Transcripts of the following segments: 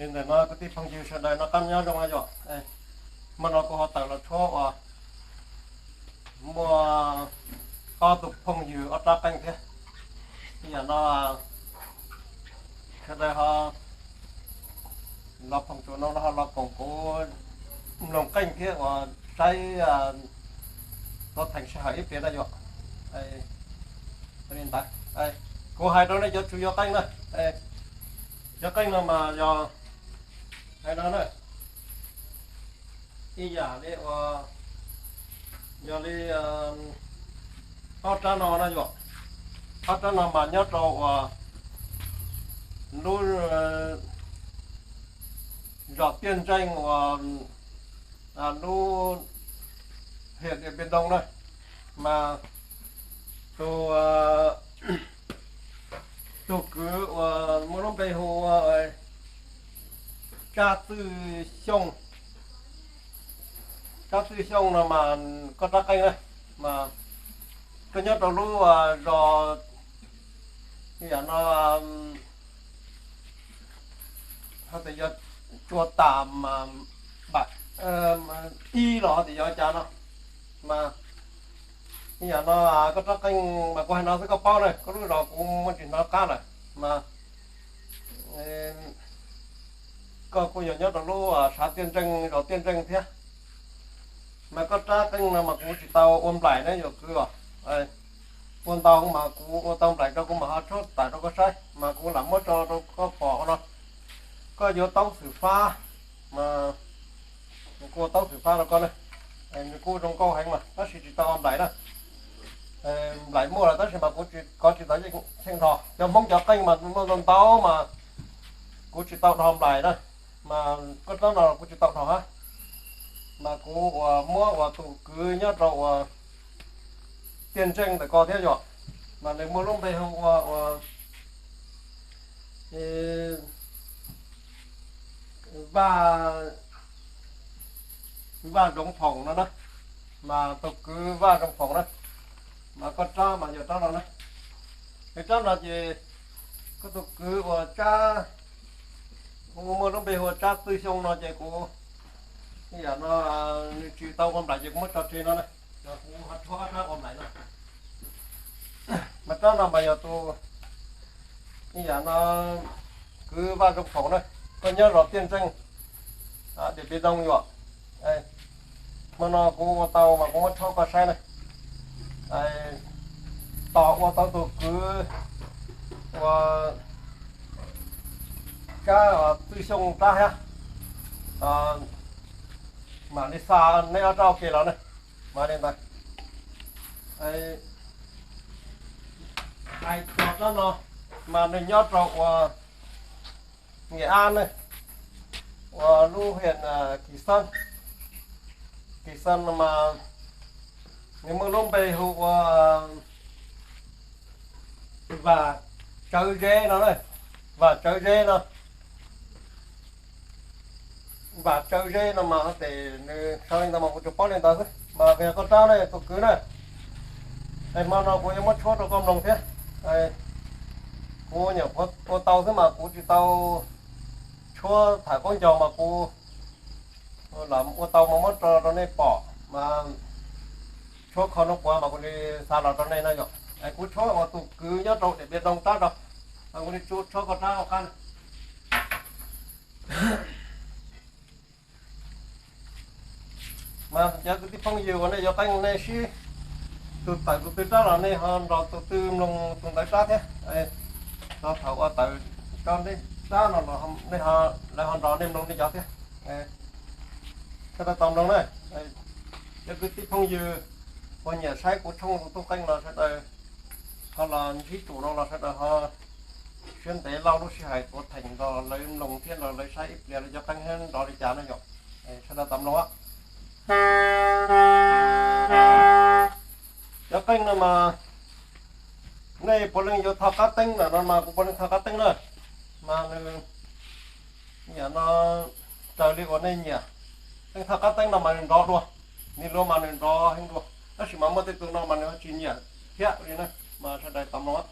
Ntawm no kwv tij phooj ywg sawv daws noj qab nyob zoo yom. Hmo no kuv ho tawm los tshuab uas muaj ob tug phooj ywg ob rab qeej thiab. Yam no sawv daws ho los phoom tsuas no ho los koom kuv mloog qeej thiab uas saib tuav theem sij hawm ib pliag na yom. Li ntawd, kuv hais rau nej cov tswv yuav qeej na. Cov qeej no mas yog hais no na, ib yam li uas yog li ob rab no na yom. Ob rab no mas nyob rau uas lub zos Tiaj Ntseej uas lub hiam Diam Npiam Ntoo na, mas tus tus kwv uas muaj lub npe hu ua Tsab Txwj Xyooj. Tsab Txwj Xyooj no mas koj rab qeej na, mas koj nyob rau lub zos yam no, ho tias yog tsua tas mas ib los ho tias yog cas no, mas yam no koj rab qeej mas kuv hais no xwb koj paub na, koj lub zos kuv muaj tsis hnov qab lawm mas koj kuj yog nyob rau lub sav Tiaj Ntseej zos Tiaj Ntseej thiab. Mas koj rab qeej no mas kuv tsis tau ua nplaim ne yom kwv os. Ua ntau mas kuv ua tau nplaim rau kuv mam ho tshuab tawm rau koj saib, mas kuv lam muab tso rau koj pom no. Koj yuav taub xwm fab, mas kuv ua taub xwm fab rau koj na. Nws kuj zoo nkauj heev mas tab sis tsis tau ua nplaim na. Nplaim muaj lawm tab sis mas kuv kov tsis tau xyeej dhos. Cov Hmoob cov qeej mas muaj ntau ntau mas kuv tsis tau dhos nplaim na. Mas koj rab no kuv tsis tau dhos hab. Mas kuv uas muab uas tus kwv nyob rau uas Tiaj Ntseej ntawm ko thiab yom. Mas nws muaj lub npe hu ua uas Vaj, Vaj Zoov Phoom no na. Mas tus kwv Vaj Zoov Phoom na, mas koj rab mas yog rab no na. Es rab no ces koj tus kwv uas Tsab, kuv muaj lub npe hu ua Tsab Txwj Xyooj no ces kuv, yam no nws tsis tau ua nplaim ces kuv muab tso tseg no na. Kuv ho tshuab ob rab ua nplaim no. Mas rab no mas yog tus, yam no kwv Vaj Zoov Phoom na, koj nyob zos Tiaj Ntseej, Diam Npiam Ntoo yom. Hmo no kuv ua tau mas kuv muab tshuab koj saib na. Tos ua tau tus kwv uas Tsab Txwj Xyooj rab thiab, mam li xa neb ob rab ua ke los na. Mas li ntawd, hais txog rab no mas nws nyob rau uas Nkias Ab na, uas lub hiam Kis Xab, Kis Xab no mas nws muaj lub npe hu ua Vam Tsawv Zeb no na, Vam Tsawv Zeb no. Vam Tsawv Zeb no mas tes nws xav li ntawd mas kuv tsuas paub li ntawd xwb mas yog koj rab ne tus kwv na. Es hmo no kuv yuav muab tshuab rau koj mloog thiab. Kuv nyuam qhuav ua tau xwb mas kuv tsis tau tshuab tham khaub ncaus mas kuv lam ua tau mas muab tso rau nej pom mas tshuab kho nub puav mas kuv li xa los rau nej no yom. Es kuv tshuab uas tus kwv nyob rau Diam Npiam Ntoo rab rau, kuv li tshuab koj rab hauv qab. Mas cov kwv tij phooj ywg uas nej yuav qeej nej sib tus tawm tus twg rab los nej ho nrog tus twg mloog tus ntawd rab thiab. Los thaum uas tawm tso nej rab no los nej, lawv ho nrog nej mloog nej cov thiab. Sawv daws tau mloog na. Cov kwv tij phooj ywg uas nyiam saib kuv tshooj tus tub qeej los sawv daws ho los ntsib tus no los sawv daws ho siab ntev lauj lub sij hawm tuav theem nrog lawv mloog thiab nrog lawv saib ib pliag lawv cov qeej thiab nrov li cas no yom. Sawv daws tau mloog. Cov qeej no mas nej puav leej yuav tho qab teeb ntawm no mas kuv puav leej tho qab teeb na. Mas nws, yam no raws li uas nej nyiam. Leej tho qab teeb no mas nws nrov dua, nws luag mas nws nrov heev dua, tab sis mas muaj tej tus no mas nws ho tsis nyiam thiab li na. Mas sawv daws tau mloog.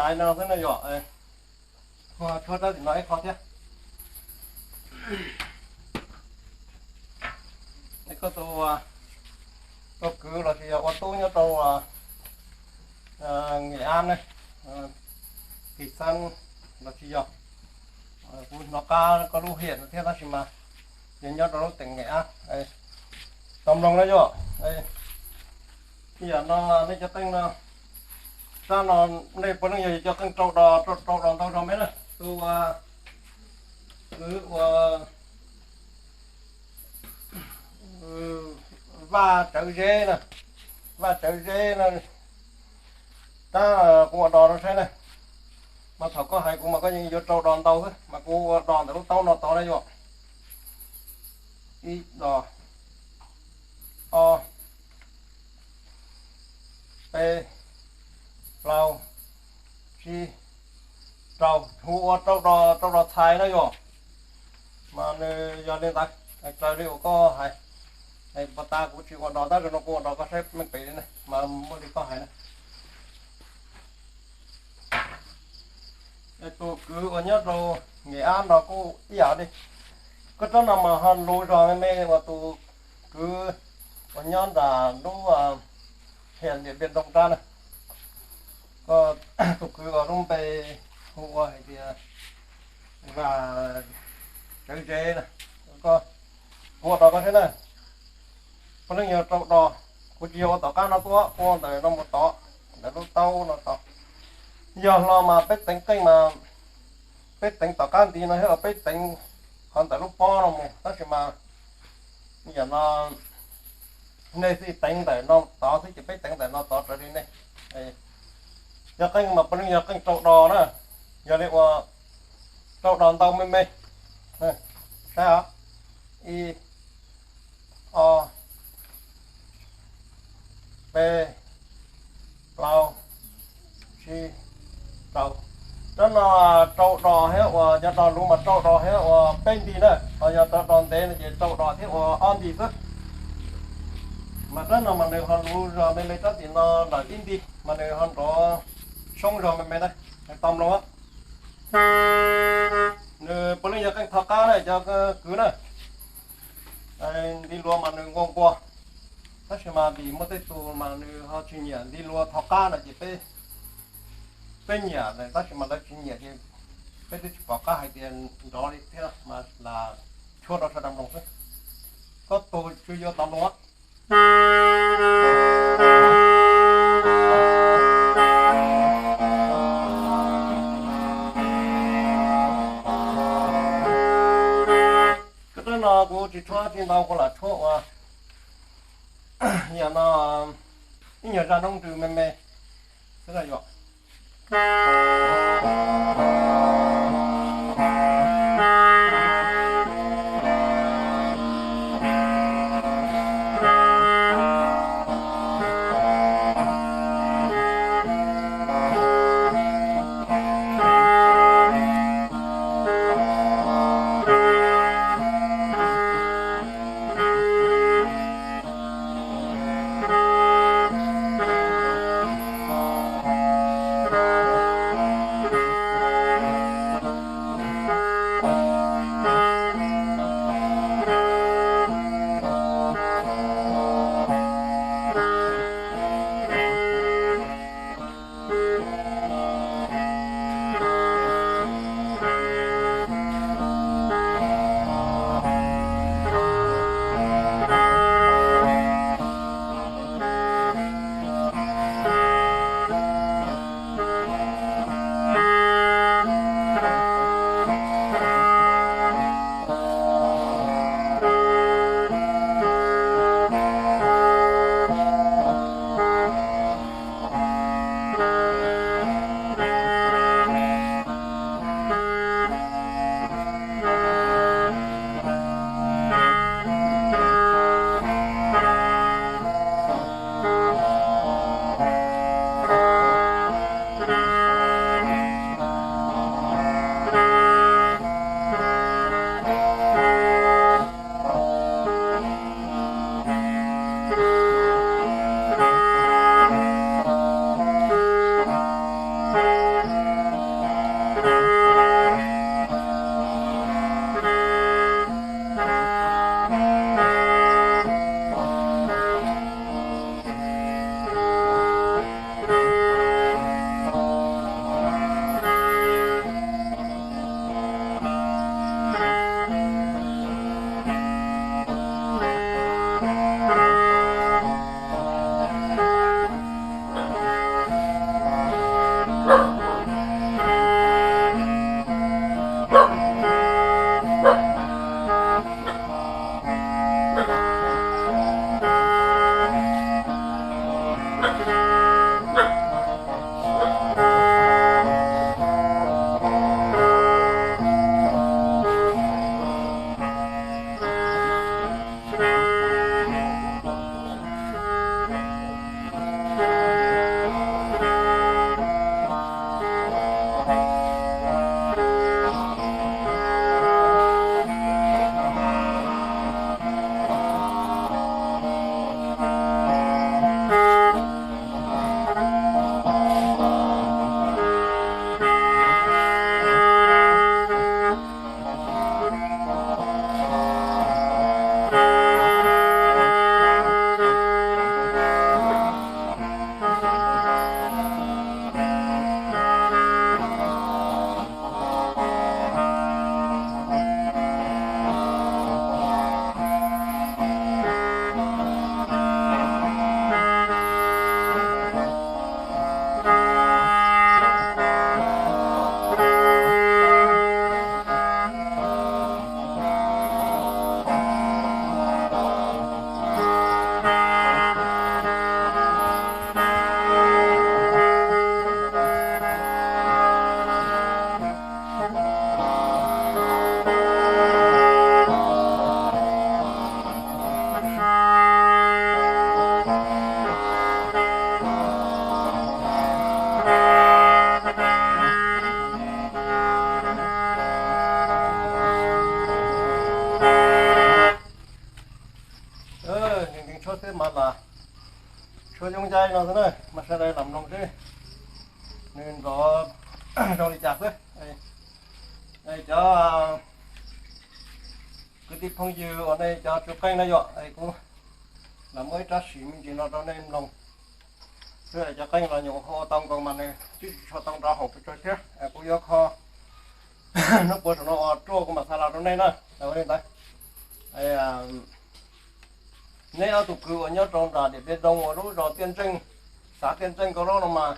Hais no xwb no yom, kuv ho tshuab rab tim no ib qho thiab. Es koj tus, tus kwv los sis yog ua tub nyob rau Nghệ An ne, Kỳ Sơn los sis yog, kuv hnov qab koj lub hiam no thiab tab sis mas yog nyob rau lub tỉnh Nghệ An. Tau mloog na yom. Ib yam no nej cov teej no, rab no nej puav leej yog cov qeej rau do, rau, rau do ntau zog me na. Tus kwv ua Vaj Tsawv Zeb na, Vaj Tsawv Zeb na, rab kuv ua do rau saib na. Mas thaum koj hais kuv mas koj yeej yuav rau do ntau xwb, mas kuv ua do ntawm lub taub no tod na yom. Ib do, ob, peb, plaub, tsib, rau, hu ua rau do, rau do txhais na yom. Mas nws yog li ntawd, raws li uas koj hais, puag ta kuv tsis ua do tab sis no kuv ua do koj saib meej pem li na, mas muaj li koj hais na. Tus kwv uas nyob rau Nghệ An no kuj ib yam li, koj rab no mas ho luv zog me me uas tus kwv uas nyob nram lub Hia Dim Npias Nroog Rab na. Koj tus kwv uas lub npe hu ua hais tias Vaj Tsawv Zeb na, koj, kuv ua do koj saib na. Puav leej yog rau do, kuv tsis yog ua tom qab no tuaj, ua ntawm no mus tod, ntawm lub taub no tod. Yog hlo mas peb teev qeej mas peb teev tom qab ntiv no thiab uas peb teev qhov ntawm lub pob no mus tab sis mas yam no nej xij teev ntawm no tod xwb ces peb teev ntawm no tod raws li nej. Yog qeej mas puav leej yog qeej rau do na, yog li uas rau do ntau me me. Saib os, ib, ob, peb, plaub, tsib, rau. Rab no rau do thiab uas cov do luv mas rau do thiab uas peb nti na, ho yog rau do ntev no ces rau do thiab uas ob nti xwb. Mas rab no mas nws ho luv zog me me rab tim no ntawm ib nti, mas nws ho nrov soob zog me me na, tau mloog. Nws puav leej yog qeej tho qab na cov kwv na. Ntiv luas mas nws nquag nquag, tab sis mas vim muaj tej tus mas nws ho tsis nyiam ntiv luas tho qab na ces peb, peb nyiam lawm tab sis mas lawv tsis nyiam ces peb twb tsis pom qab hais tias nrov li thiab mas lam tshuab rau sawv daws mloog xwb. Koj tus tswv yuav tau mloog. Koj rab no kuv tsis tshuab tsis ntau, kuv lam tshuab ua yam no ib nyuag zaj noob nrws me me xwb na yom. Li no xwb na, mas sawv daws lam mloog seb nws nrov zoo li cas xwb. Cov kwv tij phooj ywg uas nej cov tsw qeej na yom, kuv lam muab ib rab sim me ntsis no rau nej mloog xwb. Cov qeej los nyuam qhuav ua tau nkaus mas nws twb tsis tshua tau nrov hauv pes tsawg thiab. Kuv yuav kho hnub puav saum no uas ruaj kuv mam xa los rau nej na. Ua li ntawd, neb ob tug kwv uas nyob rau nram Diam Npia Doo uas lub zos Tiaj Ntseej, xav Tiaj Ntseej Nkauj Laub no mas,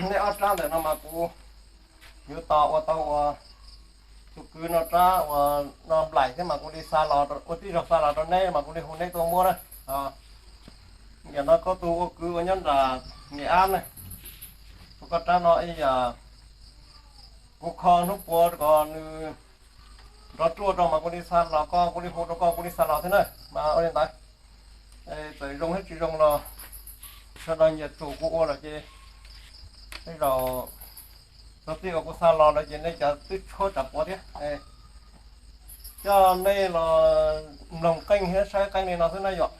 neb ob rab ntawm no mas kuv yuav tos ua tau uas tus kwv no rab uas no nplaim thiab mas kuv li xa los ua tib zaug xa los rau neb mas kuv li hu neb tuaj muab na. Yam no koj tus ua kwv uas nyob nram Nyias Ab na, ua koj rab no ib yam kuv kho hnub puav kom nws nrov ruaj rau mas kuv li xa los koj, kuv li hu rau koj kuv li xa los thiab na. Mas ua li ntawd, txawm zoo thiab tsis zoo los sawv daws nyiam tsum kuv ua lawm ces tej zaum txog txij uas kuv xa los lawm ces nej cov twb tshuab tsam puav thiab. Coj nej los mloog qeej thiab saib qeej li no xwb na yom.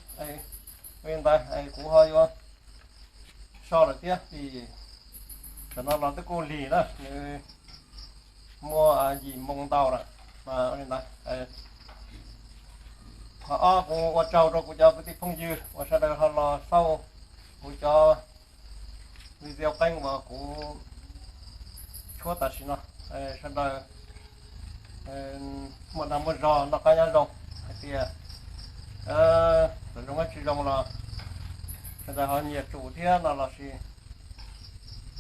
Ua li ntawd kuv ho yuav so lawm thiab vim tam no los twb kuj lig na, nws muaj yim moo ntau lawm. Ua li ntawd, qhov ob kuv ua tsaug rau kuv cov kwv tij phooj ywg uas sawv daws ho los xauj kuv cov video qeej uas kuv tshuab tam sim no. Sawv daws muaj dag muaj zog noj qab nyob zoo hais tias txawm zoo tsis zoo los sawv daws ho nyiam tsum thiab no lossis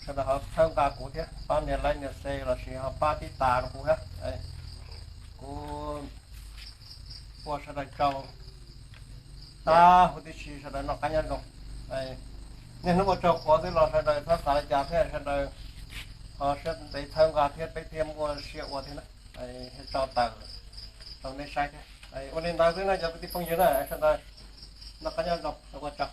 sawv daws ho txhawb nqa kuv thiab pab nias like nias share lossis ho pab tib tas rau kuv thiab. Kuv ua sawv daws tsaug tag huv tib si, sawv daws noj qab nyob zoo. Niaj hnub ua tsaug qhuav xwb los sawv daws txhob xav li cas thiab, sawv daws ho siab ntev txhawb nqa thiab peb thiaj muaj siab ua thiab na. Tso tawm rau nej saib thiab. Ua li ntawd xwb na cov kwv tij phooj ywg na, sawv daws noj qab nyob zoo, ua tsaug.